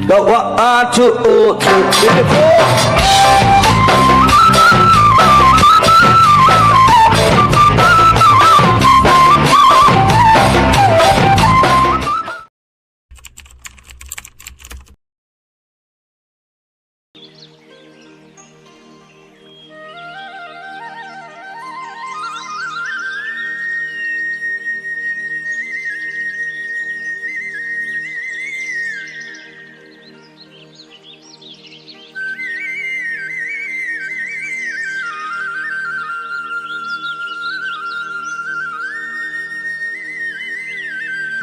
Go one, two, three, four.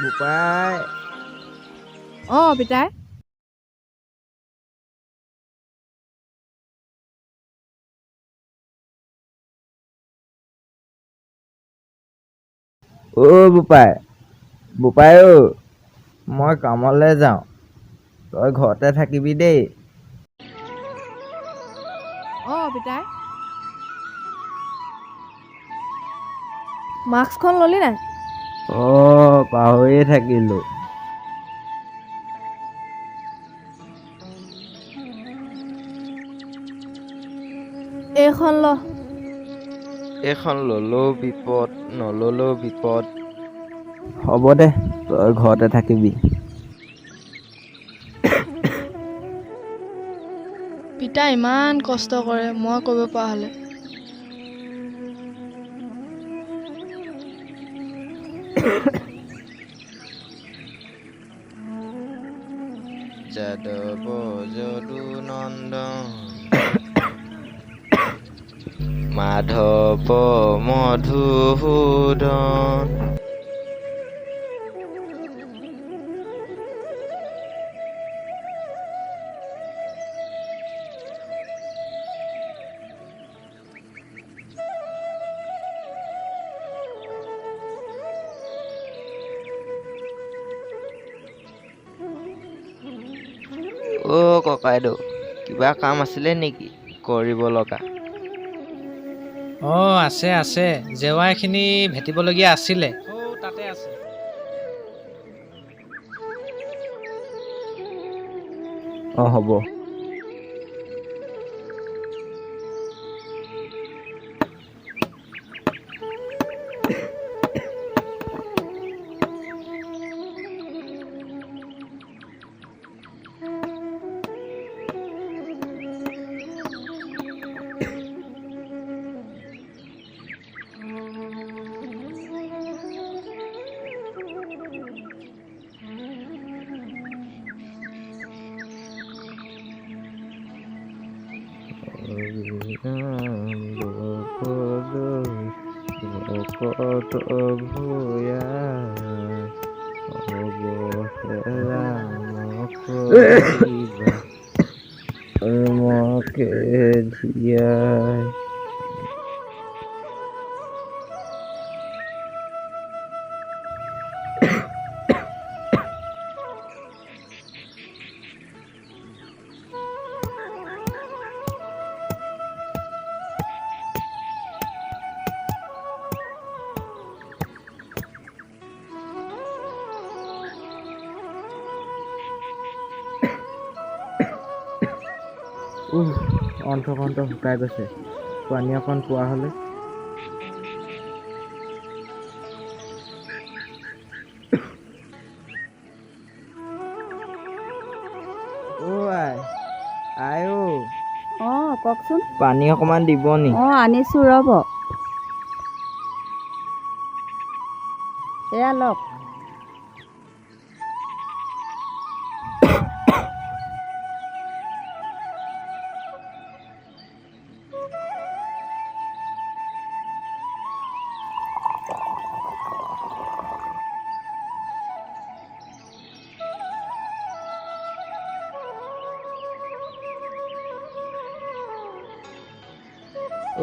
বোপাই। অ পিতাই। অ বোপাই, বোপাই অ, মই কামলৈ যাওঁ, তই ঘৰতে থাকিবি দেই। অ পিতাই, মাস্কখন ল'লি নাই? অ, পাহৰিয়ে থাকিলোঁ। এইখন ল। এইখন ল'লেও বিপদ, নল'লেও বিপদ। হ'ব দে, তই ঘৰতে থাকিবি। পিতাই ইমান কষ্ট কৰে, মই কৰিব পৰা হ'লে। যাদৱ যদু নন্দন মাধৱ মধুসূদন। অ ককাইদেউ, কিবা কাম আছিলে নেকি কৰিব লগা? অঁ, আছে আছে, জেওৰাখিনি ভেটিবলগীয়া আছিলে। সৌ তাতে আছে। অঁ, হ'ব। ভকত ভূয়া অৱহেলা নকৰিবা, কৰ্মকে ধিয়াই। উহ, অণ্ঠ কণ্ঠ শুকাই গৈছে, পানী অকণ পোৱা হ'লে। অ আই, আই অ। অঁ, কওকচোন। পানী অকণমান দিব নি? অঁ, আনিছোঁ, ৰ'ব। এয়া লওক।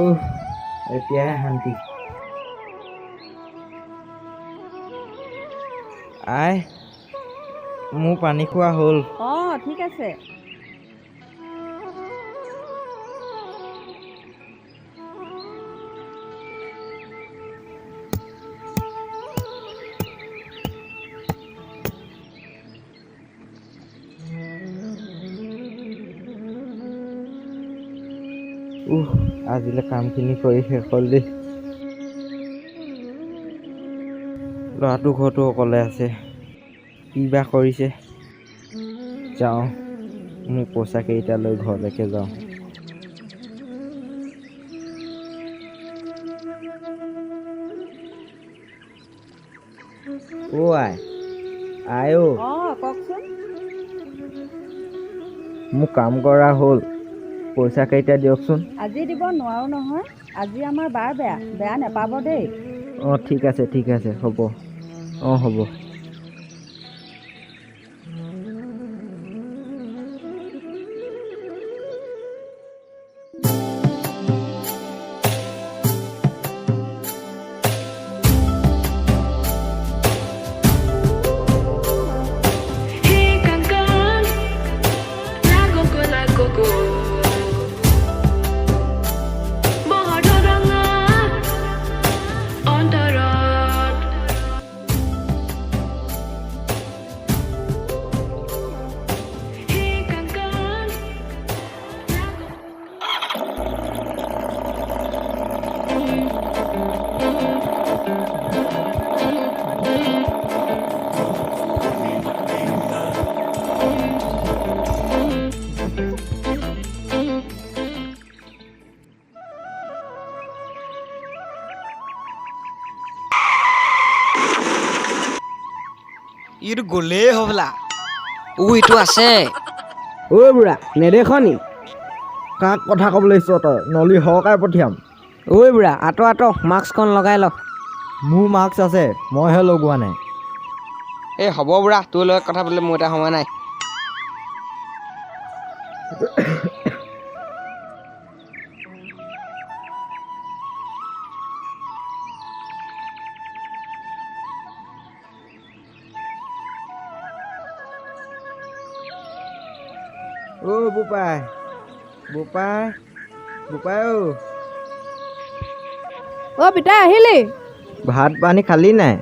উহ, এতিয়াহে শান্তি। আই, মোৰ পানী খোৱা হ'ল। অঁ, ঠিক আছে। উহ, আজিলৈ কামখিনি কৰি শেষ হ'ল দেই। ল'ৰাটো ঘৰতো অকলে আছে, কি বা কৰিছে। যাওঁ, মোৰ পইচাকেইটা লৈ ঘৰলৈকে যাওঁ। অ' আই, আই অ'। অঁ, কওকচোন। মোৰ কাম কৰা হ'ল, পইচাকেইটা দিয়কচোন। আজি দিব নোৱাৰোঁ নহয়, আজি আমাৰ বাৰ বেয়া, বেয়া নেপাব দেই। অঁ, ঠিক আছে, ঠিক আছে, হ'ব। অঁ, হ'ব। ইটো গ'লেই হ'বলা। ও, ইটো আছে। ঐ বুঢ়া, নেদেখ নি? কাক কথা ক'বলৈ আহিছ তই? নলি সৰকাই পঠিয়াম। ঐ বুঢ়া, আঁতৰ আঁতৰ, মাস্কখন লগাই ল। মোৰ মাস্ক আছে, মইহে লগোৱা নাই। এই হ'ব বুঢ়া, তোৰ লগত কথা পাতিলে মোৰ এতিয়া সময় নাই। অ' বোপাই, বোপাই, বোপাই অ'। অ' পিতাই, আহিলি? ভাত পানী খালি নাই?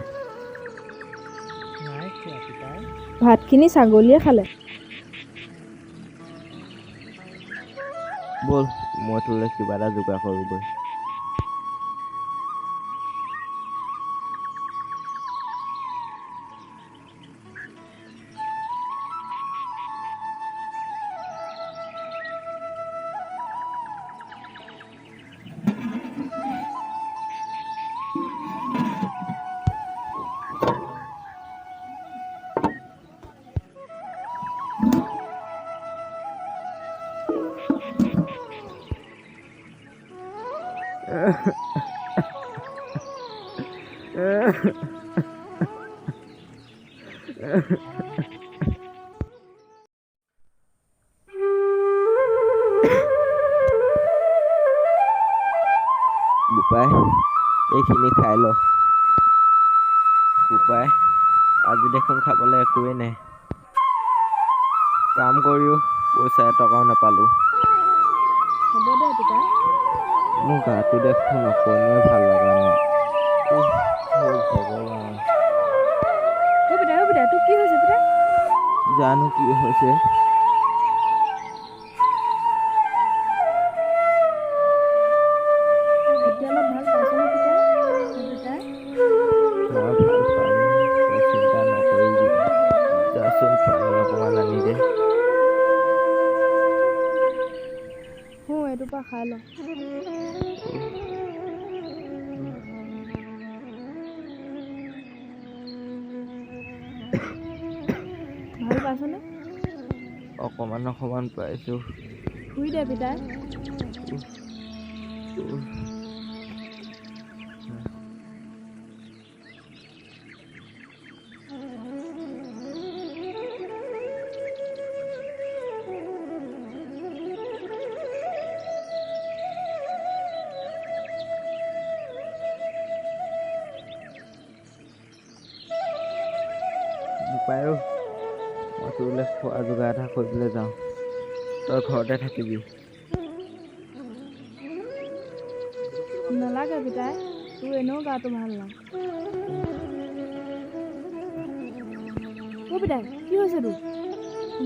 নাই খোৱা পিতাই। ভাতখিনি ছাগলীয়ে খালে। ব'ল, মই তোলৈ কিবা এটা যোগাৰ কৰোঁগৈ। বোপাই, এইখিনি খাই ল। বোপাই, আজি দেখোন খাবলৈ একোৱেই নাই। কাম কৰিও পইচা এটকাও নাপালোঁ। হ'ব দে পিতাই। মোৰ গাটো দেখোন অকণো ভাল লগা নাই। উফ, হে ভগৱান। অ' পিতাই, অ' পিতাই, তোৰ কি হৈছে পিতাই? জানো কি হৈছে। এতিয়া অলপ ভাল পাইছনে পিতাই? অ' পিতাই। মই ভাল পাম, তই চিন্তা নকৰিবি। যাচোন, পানী অকণমান আনি দে। হো, এইটোৰ পৰা খাই ল। ভাল পাইছনে? অকণমান অকণমান পাইছোঁ। শুই দে পিতাই। উফ। বোপাই অ', মই তোলৈ খোৱা যোগাৰ এটা কৰিবলৈ যাওঁ, তই ঘৰতে থাকিবি। নালাগে পিতাই, তোৰ এনেও গাটো ভাল নাই। অ' পিতাই, কি হৈছে তোৰ?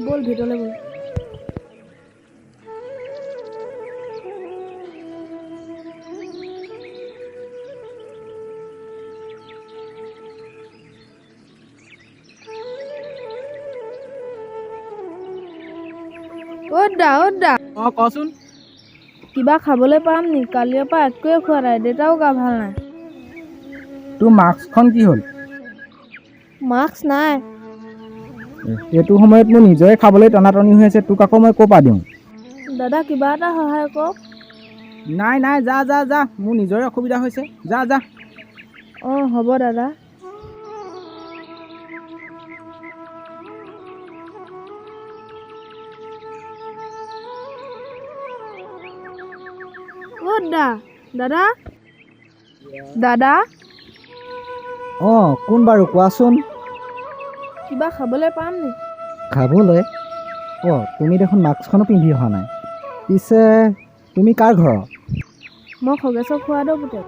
ব'ল, ভিতৰলৈ ব'ল। অ' দা, অ' দা। অঁ, কচোন। কিবা খাবলৈ পাম নি? কালিৰ পৰা একোৱে খোৱা নাই, দেউতাও গা ভাল নাই। তোৰ মাস্কখন কি হ'ল? মাস্ক নাই। এইটো সময়ত মোৰ নিজৰে খাবলৈ টনাটনি হৈ আছে, তোক আকৌ মই ক'ৰ পৰা দিওঁ? দাদা, কিবা এটা সহায় কৰক। নাই নাই, যা যা যা, মোৰ নিজৰে অসুবিধা হৈছে, যা যা। অঁ, হ'ব দাদা। অ' দা, দাদা, দাদা। অঁ, কোন বাৰু কোৱাচোন? কিবা খাবলৈ পাম নি? খাবলৈ? অঁ, তুমি দেখোন মাস্কখনো পিন্ধি অহা নাই। পিছে তুমি কাৰ ঘৰৰ? মই খগেশ্বৰ খুৰাদেউৰ পুতেক।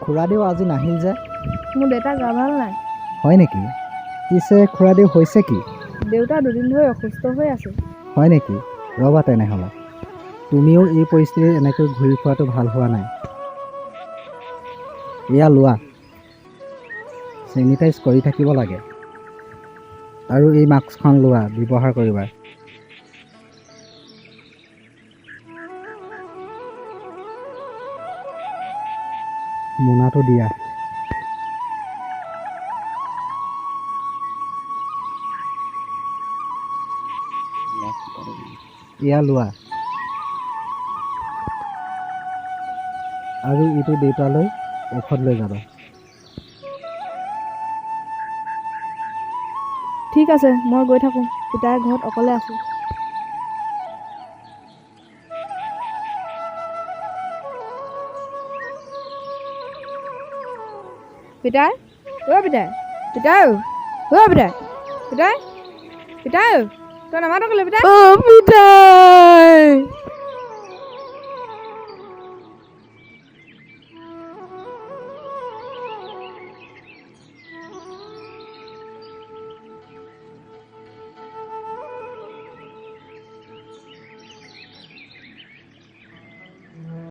খুৰাদেউ আজি নাহিল যে? মোৰ দেউতা গা ভাল নাই। হয় নেকি? পিছে খুৰাদেউ হৈছে কি? দেউতা দুদিন ধৰি অসুস্থ হৈ আছে। হয় নেকি? ৰ'বা তেনেহ'লে, তুমিও এই পৰিস্থিতিত এনেকৈ ঘূৰি ফুৰাটো ভাল হোৱা নাই। এয়া লোৱা, চেনিটাইজ কৰি থাকিব লাগে। আৰু এই মাস্কখন লোৱা, ব্যৱহাৰ কৰিবা। মোনাটো দিয়া। এয়া লোৱা, আৰু এইটো দেউতালৈ ঔষধ লৈ যাবা। ঠিক আছে, মই গৈ থাকোঁ, পিতাই ঘৰত অকলে আছে। পিতাই, অ' পিতাই, পিতাই, অ' পিতাই, পিতাই, পিতাই, তই নামাত কেলৈ পিতাই? অ' পিতাই।